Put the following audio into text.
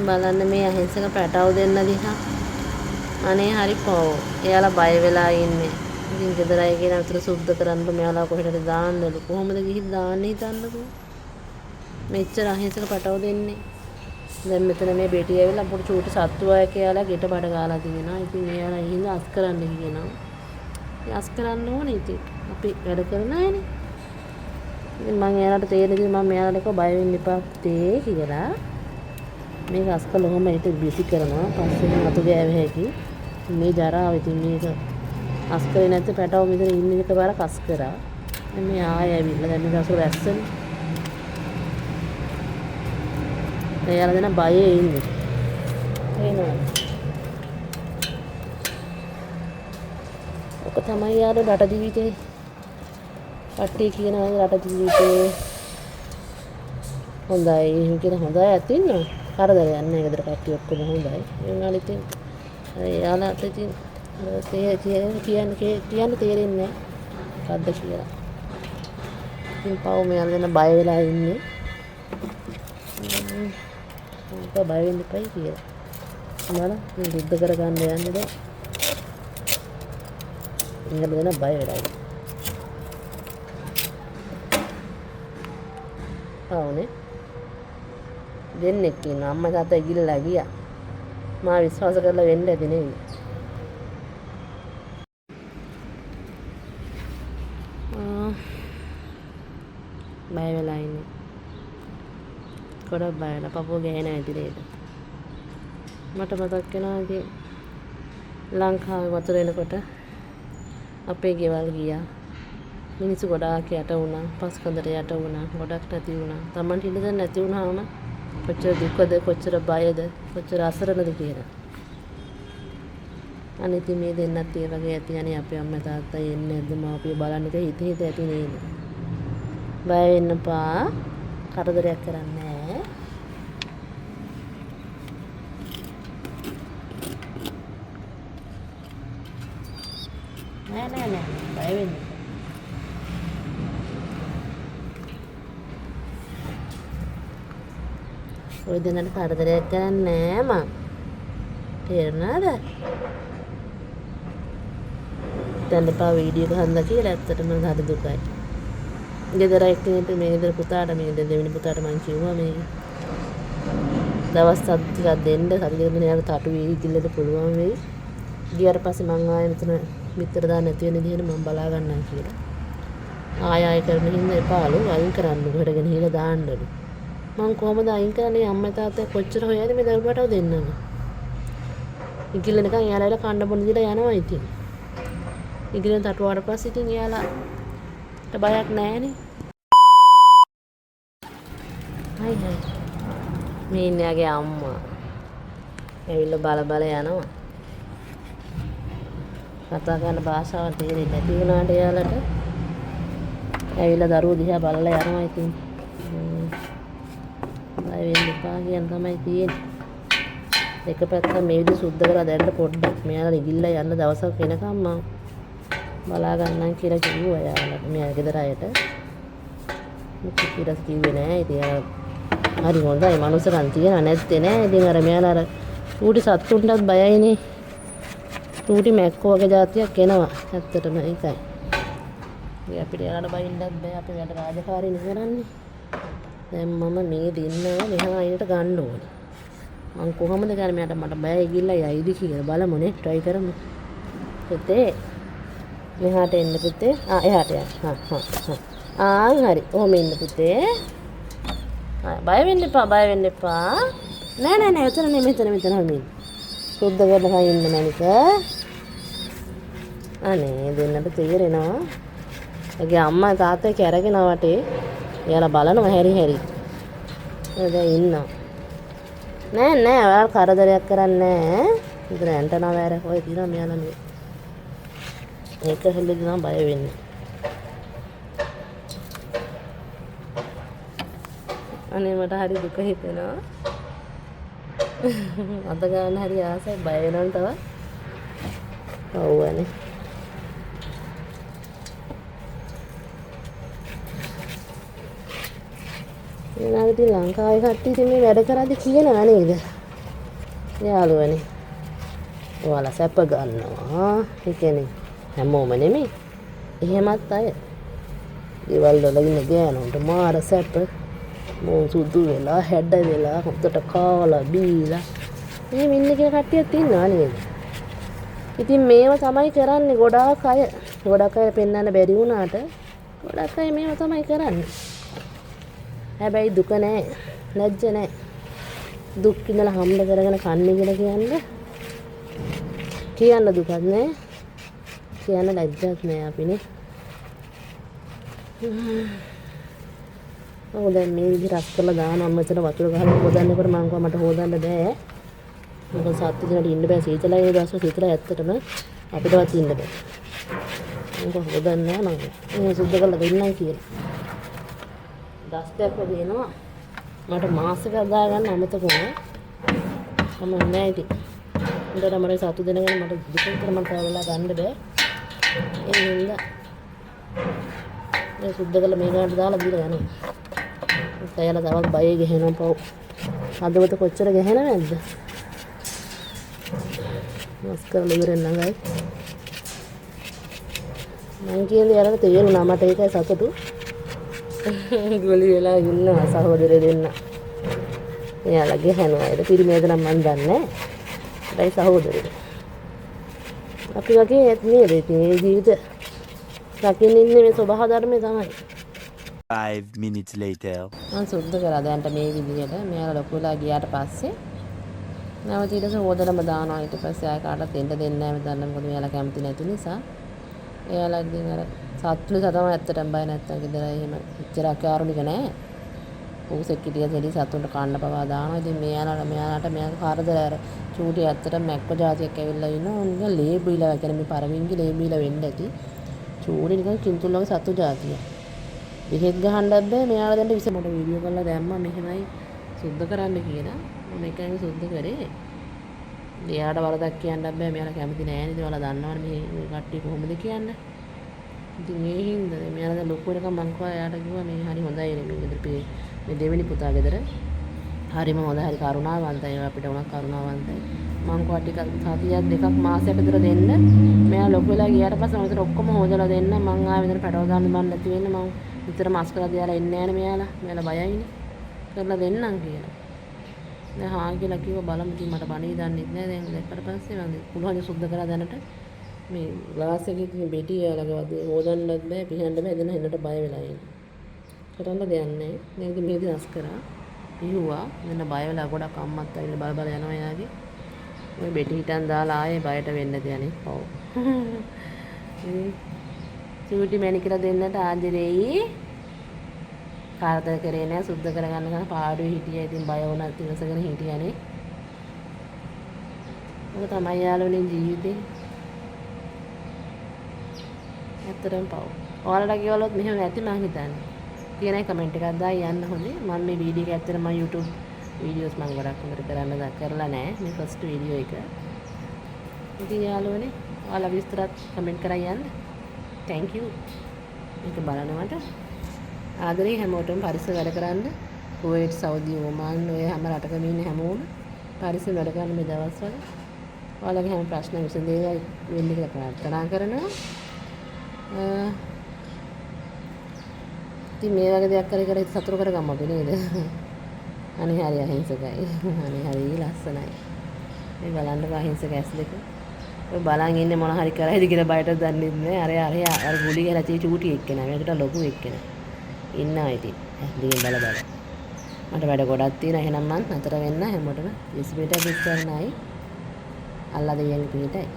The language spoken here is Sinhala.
බලන්න මේ අහිංසක පැටවු දෙන්න දිහා. අනේ හරි පව්. එයාලා බය වෙලා ඉන්නේ. ඉතින් ගෙදර අය කියන විතර සුද්ධ කරන්න මෙයාලා කොහෙට හරි දාන්නලු. කොහොමද ගිහින් දාන්නේ හිතන්නකෝ. මෙච්චර අහිංසක පැටවු දෙන්නේ. දැන් මෙතන මේ බෙටි ඇවිල්ලා පොඩි චූටි සත්තු අය කියලා ගෙට බඩ ගාලා තියෙනවා. ඉතින් එයාලා ගිහින් අස් කරන්න කියනවා. ඉතින් අස් කරන්න ඕනේ ඉතින්. අපි වැඩ කරන අයනේ. ඉතින් මං එයාලට තේරෙන විදිහට මං මෙයාලට කිව්වා බය වෙන්න එපා පුතේ කියලා. මේක අස් කළා ඔහොම ඊට බිසි කරනවා. පස්සේ මං අතු ගෑව හැකි. මේ ජරාව ඉතින් මේක අස් කරේ නැත්නම් පැටව මෙතන ඉන්න එකපාරක් අස් කරා. දැන් මේ ආයෙ ඇවිල්ලා දැන් මේ දවස්වල වැස්සනේ. එයාලා දෙන බයේ ඉන්නේ. පේනවද? ඔක තමයි යාළුවෝ රට ජීවිතේ. කට්ටිය කියනවා රට ජීවිතේ හොඳයි එහෙම කියලා හොඳ අයත් ඉන්නවා. කරදරයක් නෑ ගෙදර කට්ටිය ඔක්කොම හොඳයි. ඒ වුණාට ඉතින් එයාලට ඉතින් කියන්න කියන්න තේරෙන්නේ නෑ මොකද්ද කියලා. ඉතින් පව් මෙයාලා දෙන බය වෙලා ඉන්නේ. මොකද බය වෙන්න එපයි කියලා. බලන්න මේ යුද්ධ කරගන්න යන්නේ දැන්. එයාලා දෙන බය වෙලා ඉන්නේ. පවුනේ දෙන්නෙක් ඉන්නවා. අම්මා තාත්තා ඉගිලලා ගියා. මා විශ්වාස කරලා වෙන්න ඇති නේද? බය වෙලා ඉන්නේ. ගොඩක් බය වෙලා පපුව ගෑන ඇති නේද? මට මතක් වෙනවා ඉතින් ලංකාවේ වතුර එනකොට අපේ ගෙවල් ගියා. මිනිස්සු ගොඩාක් යට වුණා, පස් කඳට යට වුණා, ගොඩක් නැති වුණා. Taman ඉන්න තැන නැති වුණාම කොච්චර දුකද, කොච්චර බයද, කොච්චර අසරණද කියලා. අනේ ඉතින් මේ දෙන්නත් ඒ වගේ ඇති. අනේ අපේ අම්මා තාත්තා එන්නේ නැද්ද මාපිය බලන්න කියලා හිත හිත ඇති නේද? බය වෙන්න එපා. කරදරයක් කරන්නේ නෑ. නෑ නෑ නෑ බය වෙන්න එපා. ඔය දෙන්නට කරදරයක් කරන්නේ නෑ මං. තේරුණාද? හිතන්න එපා වීඩියෝ ගහන්න කියලා. ඇත්තටම හරි දුකයි. ගෙදර එක්කෙනෙක්ට මේ ගෙදර පුතාට මේ දෙවෙනි පුතාට මං කිව්වා මේ දවස් හත් ටිකක් දෙන්න සති දෙක තුන යාට තටු වී ඉගිල්ලන්න පුළුවන් වෙයි. ගියාට පස්සේ මං ආයෙ මෙතන මිත්‍ර දාන්න නැති වෙන විදිහට මං බලා ගන්නම් කියලා. ආය ආය කරන හින්දා එපාලු අයින් කරන්න කොහෙට ගෙනහිලා දාන්නලු. මං කොහමද අයින් කරන්නේ අම්මා තාත්තා කොච්චර හොයයිද මේ දරුවෝ පැටව දෙන්නම. ඉගිල්ලනකන් එයාලා ඇවිල්ලා කන්න බොන දීලා යනවා ඉතින්. ඉගිලෙන තටුවාට පස්සේ ඉතින් එයාලාට බයක් නෑනේ. හයි හයි. මේ ඉන්නේ යාගේ අම්මා. ඇවිල්ලා බල බල යනවා. කතා කරන භාෂාව තේරෙන්නේ නැති වුණාට එයාලට ඇවිල්ලා දරුවෝ දිහා බලලා යනවා ඉතින්. බය වෙන්න එපා කියන තමයි තියෙන්නේ. එක පැත්තක් මේ විදිහ සුද්ධ කරලා දැන්න පොඩ්ඩක් මෙයාලා ඉගිල්ලා යන්න දවසක් වෙනකම් මං බලා ගන්නම් කියලා කිව්වා එයාලට මෙයා ගෙදර අයට. මුකුත් ඊට කිව්වේ නෑ. ඉතින් එයාලා හරි හොඳයි මනුස්සකම් තියනවා නැත්තේ නෑ. ඉතින් අර මෙයාලා අර ඌටි සත්තුන්ටත් බයයිනේ. ඌටි මැක්කෝ වගේ જાතියක් එනවා. ඇත්තටම ඒකයි. ඉතින් අපිට එයාලට බයින්නත් බෑ. අපි වැඩ රාජකාරී කරන්නේ. දැන් මම මේ දෙන්නව මෙහා අයිනට ගන්න ඕනේ. මං කොහොමද කරන්නේ මෙයාට මට බයයි ගිහිල්ලා යයිද කියලා බලමුනේ. ට්‍රයි කරමු. පුතේ මෙහාට එන්න පුතේ. ආ එහාට යන්න. හා හා හා. ආන් හරි. ඔහොම ඉන්න පුතේ. ආ බය වෙන්න එපා බය වෙන්න එපා. නෑ නෑ නෑ එතන නෙමෙයි මෙතන මෙතන හැම ඉන්න. සුද්ධ කරලා ඉන්න මැනික. අනේ දෙන්නට තේරෙනවා. ඒගේ අම්මා තාත්තා කැරගෙන වටේ. එයාලා බලනවා හැරි හැරි. ඔය දැන් ඉන්නවා. නෑ නෑ ඔයාලා කරදරයක් කරන්නේ නෑ. මෙතන ඇන්ටනා වයර් ඔය තියෙනවා මෙයාලා මේ. ඒක හැල්ලෙදි නම් බය වෙන්නේ. අනේ මට හරි දුක හිතෙනවා. අත ගන්න හරි ආසයි බය වෙනවනේ තව. ඔව් අනේ. එනවා ඉතින් ලංකාවේ කට්ටිය ඉතින් මේ වැඩ කරද්දි කියනවා නේද? යාළුවනේ ඔයාලා සැප ගන්නවා. ඒ කියන්නේ හැමෝම නෙමෙයි. එහෙමත් අය. ගෙවල් වල ඉන්න ගෑනුන්ට මාර සැප. මූ සුදු වෙලා හැඩ වෙලා හොඳට කාලා බීලා එහෙම ඉන්න කියලා කට්ටියක් ඉන්නවා නේද? ඉතින් මේව තමයි කරන්නේ ගොඩාක් අය. ගොඩක් අය පෙන්වන්න බැරි වුණාට ගොඩක් අය මේව තමයි කරන්නේ. හැබැයි දුක නෑ, ලැජ්ජ නෑ. දුක් විඳලා හම්බ කරගෙන කන්නේ කියලා කියන්නේ කියන්න දුකක් නෑ, කියන්න ලැජ්ජක් නෑ අපිනේ. ඔව් දැන් මේ විදිහට රස් කරලා දානවා. මම මෙතන වතුර ගහලා හොදන්නකොට මං කිව්වා මට හොදන්න බෑ. මොකද සත්තු දිනට ඉන්න බෑ, සීතලයි ඒ දවස්වල සීතලයි ඇත්තටම අපිටවත් ඉන්න බෑ. මං කිව්වා හොදන්න නෑ මං. එහෙම සුද්ධ කරලා දෙන්නම් කියලා. දස්තයක් වගේ එනවා. මට මාස් එකක් දාගන්න අමතක වුණා. මම නෑ ඉතින්. උන්ට මට සතු දෙන ගැන මට දුක විතර මට තව වෙලා ගන්න බෑ. ඒ හින්දා මේ සුද්ධ කරලා මේ ගානට දාලා දීලා යනවා. එයාලා තවත් බයේ ගහනවා පව්. හදවත කොච්චර ගැහෙනවද? මස් කරලා ඉවරෙන් ළඟයි. මං කියන්නේ එයාලට තේරුණා, මට ඒකයි සතුටු. ගොලි වෙලා ඉන්නවා සහෝදරය දෙන්න. එයාලා ගැහනවා. ඒක පිරිමියද නම් මං දන්නේ නෑ. හැබැයි සහෝදරයෝ. අපි වගේ ඒත් නේද? ඉතින් ඒ ජීවිත රකින්න ඉන්නේ මේ ස්වභාව ධර්මයේ තමයි. 5 minutes later. මං සුද්ධ කරා දැන්ට මේ විදිහට. මෙයාලා ලොකු වෙලා ගියාට පස්සේ නැවත ඊට පස්සේ හොදලම දානවා. ඊට පස්සේ ආය කාටවත් එන්න දෙන්නේ නැහැ. මම දන්නේ මොකද මෙයාලා කැමති නැති නිසා. එයාලා ඉතින් අර සත්තු නිසා තමයි ඇත්තටම බය, නැත්තම් ගෙදර එහෙම එච්චර අකාරුණික නෑ. පූසෙක් හිටියත් එළි සතුන්ට කන්න පවා දානවා. ඉතින් මෙයාලාට මෙයාගේ කරදර අර චූටි ඇත්තටම මැක්කෝ ජාතියක් ඇවිල්ලා ඉන්නවා. නිකන් ලේ බීලා, ඒ කියන්නේ මේ පරවින්ගේ ලේ බීලා වෙන්න ඇති. චූටි නිකන් කින්තුල් වගේ සතු ජාතියක්. බෙහෙත් ගහන්නත් බෑ මෙයාලා දැන් විස. මට වීඩියෝ කරලා දැම්මා මෙහෙමයි සුද්ධ කරන්න කියලා. මම එකයි සුද්ධ කරේ. එයාට වරදක් කියන්නත් බෑ, මෙයාලා කැමති නෑ නේද? ඔයාලා දන්නවනේ මේ කට්ටිය කොහොමද කියන්න. ඉතින් ඒ හින්දා දැන් මෙයාලා දැන් ලොකු වෙනකම් මං කිව්වා එයාට කිව්වා මේ හරි හොඳයි නේ මේ ගෙදර මේ දෙවෙනි පුතා ගෙදර හරිම හොඳ, හරි කරුණාවන්තයි, අපිට උනත් කරුණාවන්තයි. මං කිව්වා ටිකක් සතියක් දෙකක් මාසයක් විතර දෙන්න. මෙයා ලොකු වෙලා ගියාට පස්සේ මම විතර ඔක්කොම හොදලා දෙන්න. මං ආයෙ මෙතන පැටව දාන්න මං නැති වෙන්න මං විතර මස් කරලා තියාලා එන්නේ නෑනේ මෙයාලා. මෙයාලා බයයිනේ. කරලා දෙන්නම් කියලා. දැන් හා කියලා කිව්වා. බලමු ඉතින් මට බණී දන්නෙත් නෑ. දැන් දැක්කට පස්සේ මං පුළුවන් දේ සුද්ධ කරලා දැනට මේ ග්ලාස් එකේ තියෙන බෙටි එයාලගේ වද හොදන්නත් බෑ, පිහන්න බෑ. එදෙන හෙන්නට බය වෙලා ඉන්නේ. කරන්න දෙයක් නෑ. දැන් ඉතින් මේ දේ අස් කරා පිහුවා. මෙන්න බය වෙලා ගොඩක් අම්මත් ඇවිල්ලා බල බල යනවා එයාගේ. ඔය බෙටි හිටන් දාලා ආයේ බයට වෙන්න දෙයනේ. ඔව්. ඉතින් චූටි මැණිකලා දෙන්නට ආදරෙයි. කරදර කරේ නෑ, සුද්ධ කරගන්න කන පාඩුවේ හිටියා. ඉතින් බය වුණත් ඉවසගෙන හිටියානේ. ඔක තමයි යාළුවනේ ජීවිතේ. ඇත්තටම පව්. ඔයාලට කියවලොත් මෙහෙම ඇති මං හිතන්නේ. තියෙන අය කමෙන්ට් එකක් දාලා යන්න හොඳේ. මම මේ වීඩියෝ එක ඇත්තටම මම YouTube videos මං ගොඩක් හොඳට කරන්න කරලා නෑ. මේ ෆස්ට් වීඩියෝ එක. ඉතින් යාළුවනේ ඔයාලා විස්තරත් කමෙන්ට් කරන් යන්න. Thank you. මේක බලනවට ආදරේ හැමෝටම පරිස්සම වැඩ කරන්න. කුවේට්, සෞදි, ඕමාන් ඔය හැම රටකම ඉන්න හැමෝම පරිස්සම වැඩ කරන්න මේ දවස්වල. ඔයාලගේ හැම ප්‍රශ්නම විසඳේවා වෙන්න කියලා ප්‍රාර්ථනා කරනවා. ඉතින් මේ වගේ දෙයක් කර කර හිත සතුටු කරගමු අපි නේද? අනේ හරි අහිංසකයි. අනේ හරි ලස්සනයි. මේ බලන්නකෝ අහිංසක ඇස් දෙක. ඔය බලන් ඉන්නේ මොන හරි කරයිද කියලා බයට දන්නේ නෑ. අර අර අර ගුලි ගහලා තියෙ චූටි එක්කෙනා. මේකට ලොකු එක්කෙනා. ඉන්නවා ඉතින්. ඇස් දෙකෙන් බල බල. මට වැඩ ගොඩක් තියෙනවා. එහෙනම් මං නතර වෙන්න හැමෝටම විස්මිත පිස්සරණයි. අල්ලා දෙවියන්ගේ පිහිටයි.